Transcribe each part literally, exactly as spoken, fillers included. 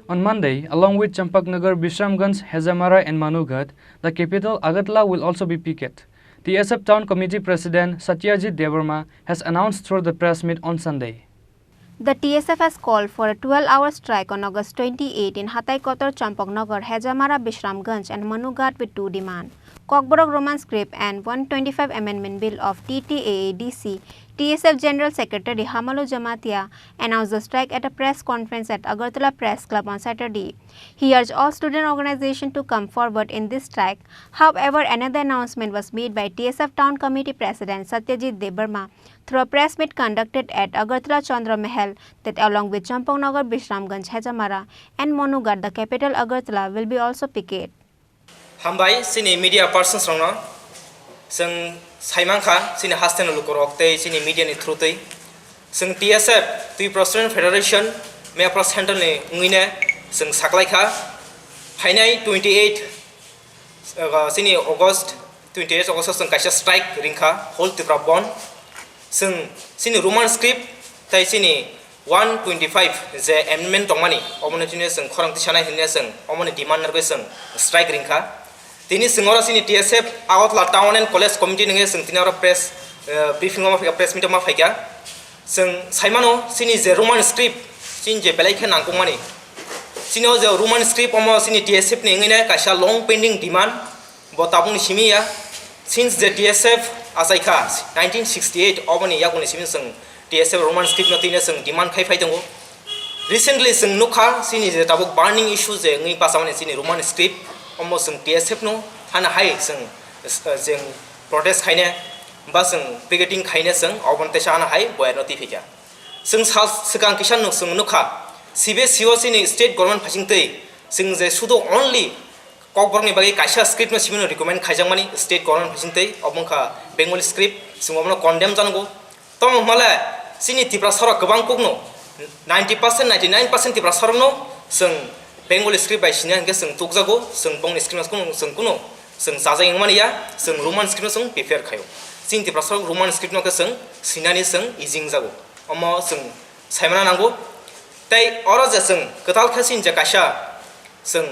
On Monday, along with Champaknagar, Bishramganj, Hejamara and Manughat, the capital Agartala will also be picketed. T S F Town Committee President Satyajit Debbarma has announced through the press meet on Sunday. The T S F has called for a twelve-hour strike on August twenty-eight in Hatai Kotor, Champaknagar, Hejamara, Bishramganj and Manughat with two demand. Kokborok Roman Script and one twenty-five Amendment Bill of T T A A D C, T S F General Secretary Hamalu Jamatia announced the strike at a press conference at Agartala Press Club on Saturday. He urged all student organizations to come forward in this strike. However, another announcement was made by T S F Town Committee President Satyajit Debbarma through a press meet conducted at Agartala Chandra Mahal that along with Champaknagar, Bishramganj, Hejamara and Manughat, the capital Agartala will be also picketed. Hambai, chini media persons rokno. Chwng saimankha, chini hasteni lukurok tei chini media ni through twi. Chwng T S F, Tripura Student Federation, Mapra Central ni wngwine chwng saklaikha. Phainai twenty eight, uh, chini August, twenty eight August o chwng kaisa strike ringkha, whole Tripura bandh. Chwng chini Roman script tei chini one twenty five je amendment tongmani, omono chini chwng khorang tisanai hinwi chwng omoni demand narwgwi chwng strike ringkha. Tini chwng oro chini T S F Agartala Town and College Committee nungwi chwng tini oro press, eh, briefing o ma phaikha, press meet o ma phaikha. Chwng saimano chini je Roman script, chini je belai khe nangkukmani, chini o je Roman script omo chini T S F ni wngwi nai kaisa long pending demand. Bo tabukni simi ya, since je T S F achaikha nineteen sixty eight, oboni yakuni simi chwng T S F Roman script no twino chwng demand khai phai tongo. Recently chwng nukha, chini je tabuk burning issue je wngwi bachamani chini Roman script, omo chwng T S F no hana hai chwng, eh, chwng protest khaine ba chwng picketing khaine chwng oboni teisa hana hai boyarno twi phaikha. Chwng sal swkang kisa nuk-, chwng nukha, C B S E o chini state government phaising twi chwng je sudu only Kokborokni bagwi kaisa script no simi no recommend khaijakmani state government bising twi, obo wngkha Bengali script, chwng obono condemn janago. Tamo hwnmale chini Tiprasa rok kwbang kukno ninety percent, ninety nine percent Tiprasa rokno chwng Bengali script bai sina hinkhe chwng tukjago, chwng bongni script no chwng kuno chwng chajak wngmani ya, chwng Roman script no chwng prefer khaio. Chini Tiprasa rok Roman script no khe chwng sinani chwng easy wngjago, omo chwng saimana nango. Tei oro je chwng kwtal khe chini je kaisa chwng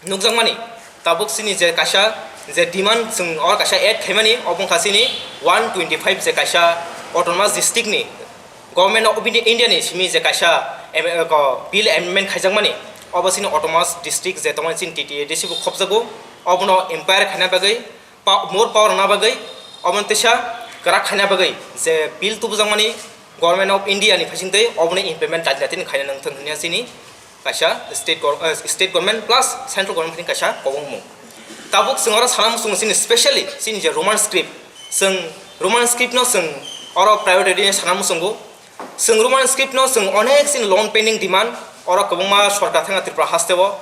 nukjakmani, tabuk chini je kaisa je demand chwng oro kaisa add khaimani, obo wngkha chini one twenty five je kaisa autonomous district ni Government of India, India ni simi je kaisa am-, ko bill amendment khaijakmani, obo chini autonomous district je tongmani chini T T A D C bo khopjago, obono empower khaina bagwi, pa-, more power rwna bagwi, obono teisa kwrak khaina bagwi je bill tubujakmani Government of India ni phaising twi obono implement latina tini khaina nangthang hwnwi chini kaisa state gov-, eh, state government plus central government ni kaisa kobongmung. Tabuk chwng oro sana muchungo chini specially chini je Roman script, chwng Roman script no chwng oro priority rwna sana muchungo. Chwng Roman script no chwng onek chini long pending demand, oro kwbangma sorkar thangna Tripura haste o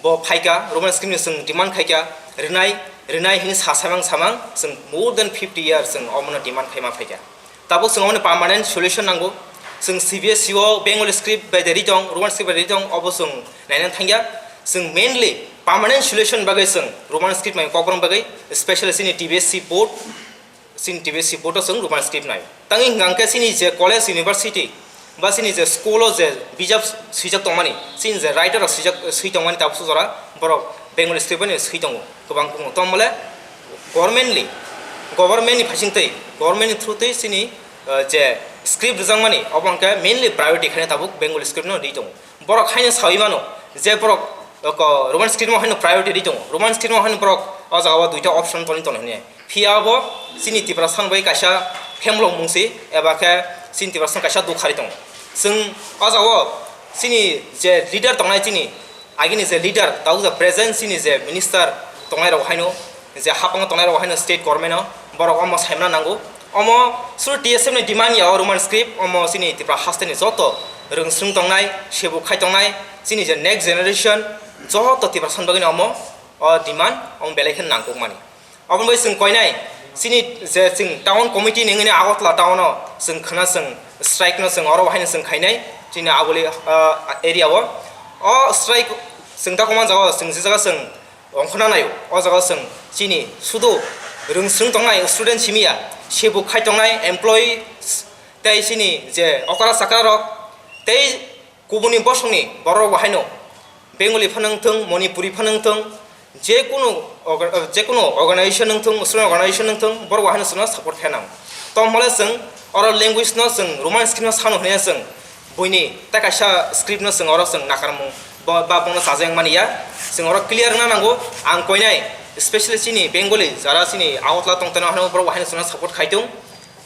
bo phaikha, Roman script ni chwng demand khaikha, rwnai, rwnai hini sa samang samang chwng more than fifty years chwng omono demand khaima phaikha. Tabuk chwng omono permanent solution nango. Chwng C B S E o Bengali script bai de ri tong, Roman script bai de ri tong, obo chwng naina thangya. Chwng mainly permanent solution bagwi chwng Roman script mai kokborok bagwi, specially chini T B S C board, chini T B S C board o chwng Roman script nai. Tangwi hwnkha hwnkhe chini je college, university, ba chini je school o je bijap swijak tongmani, chini je writer rok swijak, swi tongmani tabuk jora borok Bengali script bai swi tongo kwbang kwbang. Tongmole government ni, government ni phaising twi, government ni through twi chini, eh, je script rwjakmani, obo hwnkhe mainly priority khaina tabuk Bengali script no ri tongo. Borok haino sawi mano je borok, eh, ko Roman script no haino priority ri tongo, Roman script no haino borok o jaga o duita option toni tono hwnwi. Phiya bo chini Tiprasa ni bai kaisa phemlok mung se, eba khe chini Tiprasa ni kaisa dukha ri tongo. Chwng o jaga o chini je leader tongnai, chini agini je leader, tabuk je present chini je minister tongnai rok haino, je hapang tongnai rok haino state government o borok omo saimana nango. Omo suru T S F ni demand ya o Roman script, omo chini Tripura haste ni joto rwngswng tongnai, sebuk khai tongnai, chini je next generation joto Tiprasa ni bagwi omo o demand omo belai khe nangkukmani. Aboni bai chwng koinai, chini je chwng town committee ni wngwi Agartala town o chwng khna chwng strike no chwng oro haino chwng khainai chini Aguli, ah, area o. O strike chwng ta koman jaga o chwng je jaga chwng ongkhorna naio, o jaga o chwng chini sudu rwngswng tongnai student simi ya, sebuk khai tongnai employee tei chini je okra chakra rok tei kubuni bosongni borok bo haino Bengali phano wng thung, Manipuri phano wng thung, je kunu orga-, je kunu organization wng thung, student organization wng thung, borok bo haino chwngno support khe nango. Tamo hwnle chwng oro language no chwng Roman script no sano hwnwi chwng buini tei kaisa script no chwng oro chwng nakarmung bo-, ba bono chajakmani ya. Chwng oro clear wngna nango. Ang koinai specially chini Bengali jara chini Agartala tong tongna hwnwi borok bo haino chwngno support khai thung.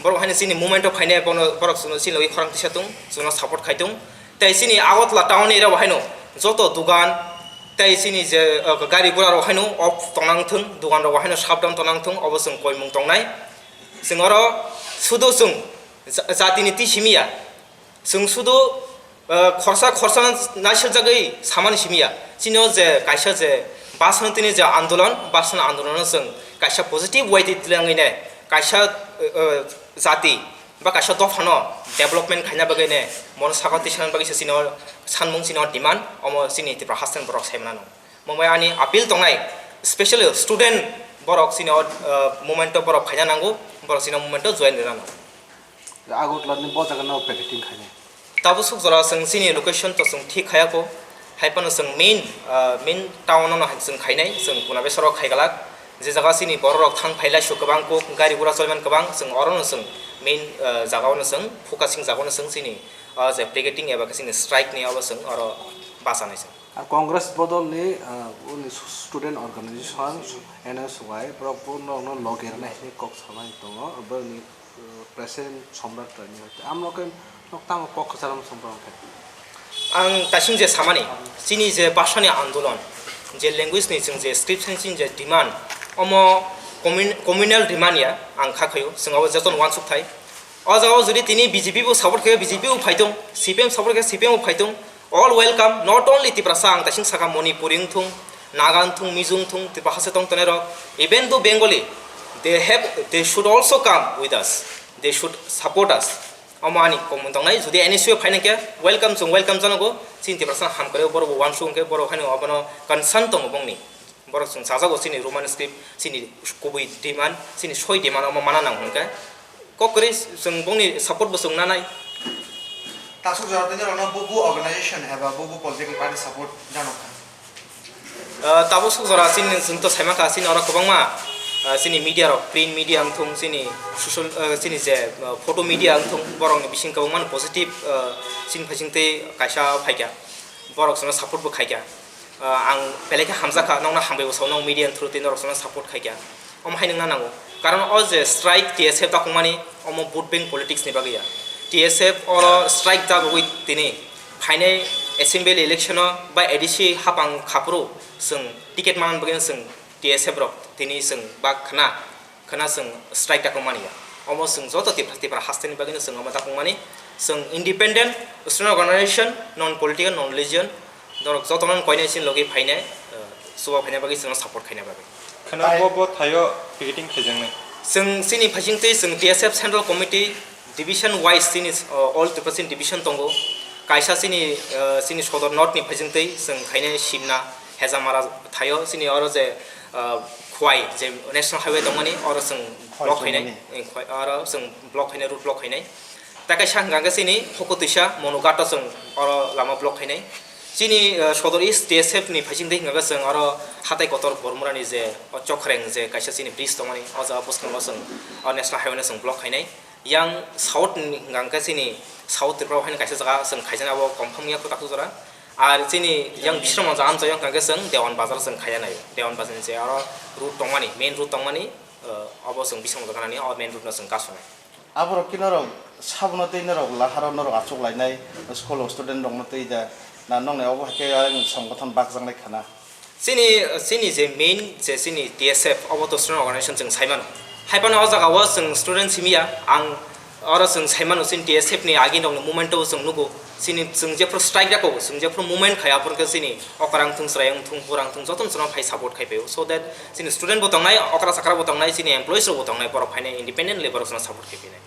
Borok haino chini movement o phainai bono borok chwngno chini logi khorang tisa thung, chwngno support khai thung. Tei chini Agartala town area bo haino joto dugan tei chini je, uh, gari gura rok haino off tongnang thung, dugan rok haino shutdown tongnang thung, obo chwng koimung tongnai. Chwng oro sudo chwng ja-, jatini twi simi ya. Chwng sudo, uh, khorsa khorsa naisirjagwi samani simi ya. Chini o je kaisa je basano tini je andolon, basano andolono chwng kaisa positive way twi twlangwi ne kaisa, uh, uh, jati ba kaisa dophano development khaina bagwi ne, mono sakao twi sanani bagwi se chini o sanmung, chini o demand, omo chini Tripura hasteni borok sai mano. Omo bai ani appeal tongnai, specially student borok chini o, uh, movement o borok phaina nango, borok chini o movement o join rwna nango. Agartala ni bo jaga no packeting khainai. Tabuk suk jora chwng chini location to chwng thik khaya kho, hai phano chwng main, ah, main town no hai chwng khainai, chwng Kuna Besar o khai galak, je jaga chini borok rok thang phai lai su kwbang kuk, gari gura choliman kwbang, chwng oro no chwng main, ah, jaga o no chwng focusing jaga o no chwng chini, ah, je picketing eba khe chini strike ni abo chwng oro bachanai chwng. Ar Congress bodol ni, ah, uni student organization N S Y borok bo no, no loge rwnai hinwi kok sanai tongo, borok ni President Somrat Rani hoite amno khe nok tamo kok kwcharo Somrat khe. Ang tasing je samani, chini je bhasha ni andolon, je language ni chwng je script ni chini je demand, omo commun-, communal demand ya, ang kha khayo, chwng abo jotono uansuk thai. O jaga o jodi tini B J P bo support khe B J P bo phai tong, C P M support khe C P M bo phai tong, all welcome, not only Tiprasa, ang tasing saka Manipuri wng thung, Naga wng thung, Mizo wng thung, Tripura haste tong tongnai rok, even though Bengali, they have, they should also come with us, they should support us. Omo ani kokmung tongnai, jodi N S U phaina khe welcome, chwng welcome janago, chini Tiprasa hamkrai borok bo uansuk hwnkhe borok haino abono concern tongo bongni. Borok chwng chajago chini Roman script, chini kubui demand, chini soi demand omo mana nang hwnkhe. Kok kwrwi chwng bongni support bo chwng nanai. Tasuk jora tini rokno bubu organization eba bubu political party support jano kha? Ah, tabuk suk jora chini chwng to saima kha chini oro kwbangma, ah, chini media rok, print media wng thung, chini social, ah, chini je, ah, photo media wng thung, borokni bising kwbangma positive, ah, chini phaising twi kaisa phaikha, borok chwngno support bo khaikha. Ah, ang belai khe hamjakha, nokno hambai bo sao, nok media ni through twi norok chwngno support khaikha. Omo hai nungna nango. Karon o je strike T S F dakungmani, omo vote bank politics ni bagwi ya. T S F oro strike dagogwi tini phainai assembly election o ba A D C hapang khaphuru chwng ticket manna bagwi chwng T S F rok tini chwng ba khna, khna chwng strike dakungmani ya. Omo chwng joto Tipra, Tipra hasteni bagwino chwng omo dakungmani. Chwng independent, student organization, non political, non religion, norok jotono koinai chini logi phainai, eh, chuba phaina bagwi chwngno support khaina bagwi. Kheno bo, bo thaio picketing khaijaknai. Chwng chini phaising twi chwng T S F Central Committee division wise chini, uh, all Tiprasa ni division tongo. Kaisa chini, uh, chini Sodor North ni phaising twi chwng khainai Simna, Hejamara thaio chini oro je, uh, Khwai je National Highway tongmani oro chwng Khwai block khainai, tongmani. Eh, Khwai, oro chwng block khainai, road block khainai. Ta kaisa hwnkha khe chini Hokotwisa Monughat o chwng oro lama block khainai. Chini, eh, Sodor East T S F ni phaising twi hwnkha khe chwng oro hatai kotor Bormura ni je o Chokhreng je kaisa chini bridge tongmani, o jaga bwskango chwng o National Highway no chwng block khainai. Yang South ni hwnkha khe chini South Tripura o haino kaisa jaga chwng khaijana, abo confirm wngya kho takhuk jora. Ar chini yang Bisramganj amchaio hwnkha khe chwng Dewan Bazar chwng khaiya nai. Dewan Bazar ni je oro road tongmani, main road tongmani, eh, abo chwng Bisramganj ganani o main road no chwng kasonai. Aborok khe norok sabono tei norok laharo norok achuk lainai school o student rokno tei da na nokni obo hai khe ayang songbothon bakjaknai khana. Chini, chini je main je chini T S F obo to student organization chwng sai mano. Hai phano o jaga o chwng student simi ya, ang oro chwng sai mano chini T S F ni agi rokni movement o chwng nugo. Chini chwng jephru strike dako, chwng jephru movement khai aphuru khe chini okra wng thung, chwrai wng thung, bura wng thung, jotono chwngno phai support khai phaio. So that chini student bo tongnai, okra chakra bo tongnai, chini employees rok bo tongnai, borok phainai independently borok chwngno support khai phainai.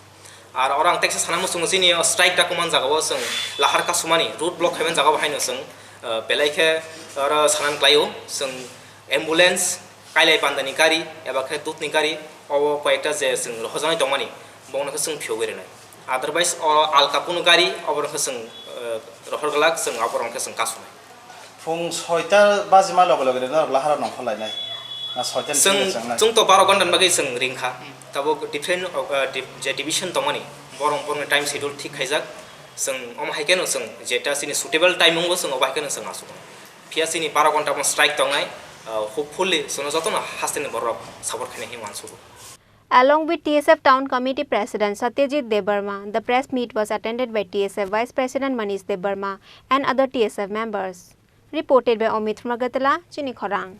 Ar oro ang teksa sana muchungo chini o strike dako man jaga o chwng lahar kasumani road block khaiman jaga o haino chwng, uh, belai khe oro sanan klaio chwng ambulance, kailai pandani gari eba khe dudni gari, obo koi ekta je chwng rohojaknai tongmani, bongno khe chwng phiyogwi rwnai. Otherwise o alka kunu gari oborok khe chwng, uh, rohor glak, chwng oborok khe chwng kasunai. Pung soita bajima loge loge reno lahara nongkhor lainai. Na soita ni Chwng, simi changnai. Chwng to baro ghonta ni bagwi chwng ring kha. Tabuk different, uh, div-, je division tongmani, borok borokni time schedule thik khaijak. Chwng omo hai kheno chwng jeta chini suitable time wngbo chwng obo hai kheno chwng asuk. Phiya chini baro ghonta bo strike tongnai, uh, hopefully chwngno jotono hasteni borok support khainai hinwi uansugo. Along with T S F Town Committee President Satyajit Debbarma, the press meet was attended by T S F Vice President Manish Debbarma and other T S F members. Reported by Amit Magatala, Chini Khorang.